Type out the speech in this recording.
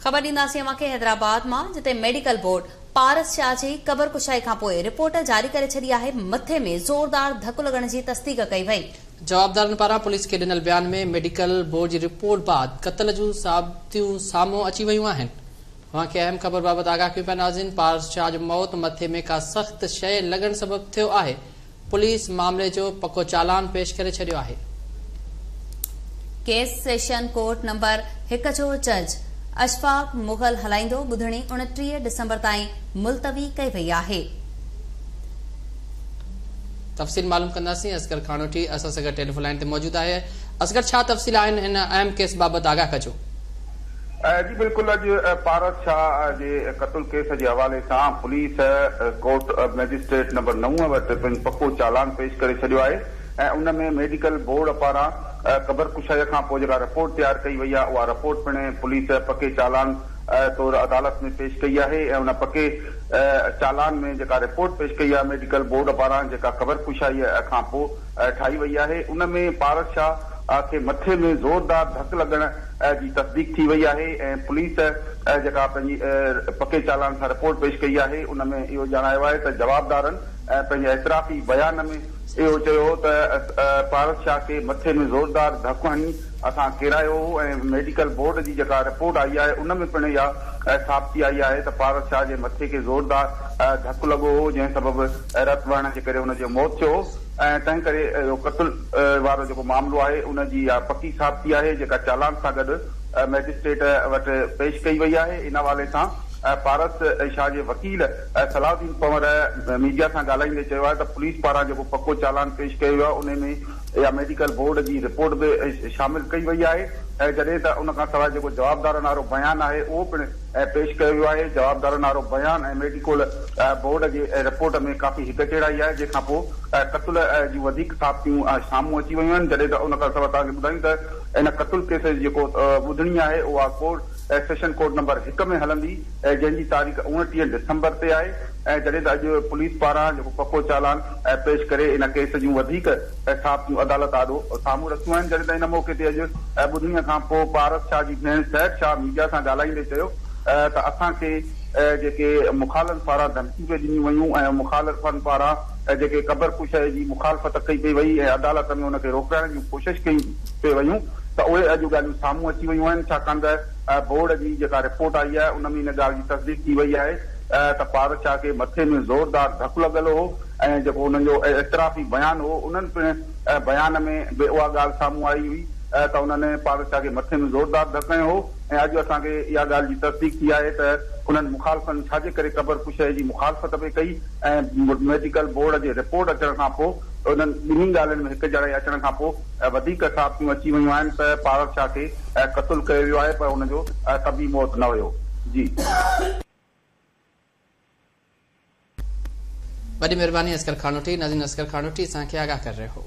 خبر ڏينداسين اوهان کي حيدرآباد مان جتي ميڊيڪل بورڊ پارس شاهه جي قبر ڪشائي کانپوء رپورٽ جاري ڪري ڇڏي آهي، مٿي ۾ زوردار ڌڪ لڳڻ جي تصديق ڪئي وئي. جوابدارن پاران پوليس کي ڏنل بيان ۾ ميڊيڪل بورڊ جي رپورٽ بعد قتل جون ثابتيون سامهون اچي ويون آهن. اوهان کي اهم خبر بابت آگاهه ڪيون پيا ناظرين پارس شاهه جو موت مٿي ۾ ڪا سخت شيء لڳڻ سبب ٿيو آهي. پوليس معاملي جو پڪو چالان پيش ڪري ڇڏيو آهي. ڪيس سيشن ڪورٽ نمبر هڪ جو جج اشفاق مغل هلائيندو، ٻڌڻي 29 ڊسمبر تائين ملتوي ڪئي وئي آهي. تفصيل معلوم ڪنداسين، اصغر خاڻوٺي اسان سان گڏ ٽيليفون لائين تي موجود آهي، اصغر ڇا تفصيل آهن هن اهم ڪيس بابت آگاهه ڪجو. جي بلڪل اڄ پارس شاهه جي قتل ڪيس جي حوالي سان پوليس ڪورٽ مئجسٽريٽ نمبر نو وٽ پڻ پڪو چالان پيش ڪري ڇڏيو آهي ۽ ان ۾ ميڊيڪل بورڊ پاران قبر ڪشائي کان پوء جيڪا رپورٽ تيار ڪئي وئي آهي اها رپورٽ پڻ پوليس پڪي چالان طور عدالت ۾ پيش ڪئي آهي ۽ ان پڪي چالان ۾ جيڪا رپورٽ پيش ڪئي آهي ميڊيڪل بورڊ پاران جيڪا قبر ڪشائي کان پوء ٺاهي وئي آهي ان ۾ پارس شاهه کي مٿي ۾ زوردار ڌڪ لڳڻ جي تصديق ٿي وئي آهي ۽ پوليس جيڪا پنهنجي پڪي چالان سان رپورٽ پيش ڪئي آهي ان ۾ اهو ڄاڻايو آهي ته جوابدارن پنهنجي اعترافي بيان ۾ اهو چيو هو ته پارس شاهه کي مٿي ۾ زوردار ڌڪ هڻي اسان ڪيرايو هو ۽ ميڊيڪل بورڊ جي جيڪا رپورٽ آئي آهي ان ۾ پڻ اها ثابتي آئي آهي ته پارس شاهه جي مٿي کي زوردار ڌڪ لڳو هو جنهن سبب رت وهڻ جي ڪري هن جو موت ٿيو هو. ۽ تنهن ڪري اهو قتل وارو جيڪو معاملو آهي ان جي اها پڪي ثابتي آهي جيڪا چالان سان گڏ مئجسٽريٽ وٽ پيش ڪئي وئي آهي. ان حوالي سان پارس شاهه جي وڪيل صلاح الدين پنور ميڊيا سان ڳالهائيندي چيو آهي ته پوليس پاران جيڪو پڪو چالان پيش ڪيو ويو آهي ان ۾ اها ميڊيڪل بورڊ جي رپورٽ به شامل ڪئي وئي آهي ۽ جڏهن ته ان کان سواء جيڪو جوابدارن وارو بيان آهي اهو پڻ پيش ڪيو ويو آهي. جوابدارن وارو بيان ۽ ميڊيڪل بورڊ جي رپورٽ ۾ ڪافي هڪجهڙائي آهي، جنهن کانپوء قتل جون وڌيڪ ثابتيون سامهون اچي ويون آهن، جڏهن ته ان کان سواء توهان کي ٻڌايون ته ان قتل ڪيس جي جيڪو ٻڌڻي آهي اها ڪورٽ سيشن ڪورٽ نمبر هڪ ۾ هلندي، جنهن جي تاريخ 29 ڊسمبر تي آهي ۽ جڏهن ته اڄ پوليس پاران جيڪو پڪو چالان پيش ڪري ان ڪيس جون وڌيڪ ثابتيون عدالت آڏو سامهون رکيون آهن، جڏهن ته ان موقعي تي اڄ ٻڌڻي کان پوء پارس شاهه جي ڀيڻ سحر شاهه ميڊيا سان ڳالهائيندي چيو ته اسان کي جيڪي مخالن پاران ڌمڪيون پئي ڏنيون ويون ۽ مخالفن پاران جيڪي قبر ڪشائي جي مخالفت ڪئي پئي وئي ۽ عدالت ۾ ان کي روڪرائڻ جون ڪوشش ڪيون پئي ويون ته اهي اڄ ڳالهيون سامهون اچي ويون آهن ڇاڪاڻ ته بورڊ جي جيڪا رپورٽ آئي آهي ان ۾ ان ڳالهه جي تصديق ٿي وئي آهي ته پارس شاهه کي مٿي ۾ زوردار ڌڪ لڳل هو ۽ جيڪو انهن جو اعترافي بيان هو انهن پڻ بيان ۾ به اها ڳالهه سامهون آئي هئي ته انهن پارس شاهه کي مٿي ۾ زوردار ڌڪ هنيو هو ۽ اڄ اسان کي اها ڳالهه جي تصديق ٿي آهي ته انهن مخالفن ڇا جي ڪري قبر ڪشائي جي مخالفت پئي ڪئي ۽ ميڊيڪل بورڊ جي رپورٽ اچڻ کان پوء انهن ٻنهي ڳالهين ۾ هڪجهڙائي اچڻ کان پوء وڌيڪ ثابتيون اچي ويون آهن ته پارس شاهه کي قتل ڪيو ويو آهي پر ان جو طبعي موت نه هيو. جي. وڏي مهرباني اصغر خانوٺي. ناظرين اصغر خانوٺي اسان کي آگاهه ڪري رهيو هو.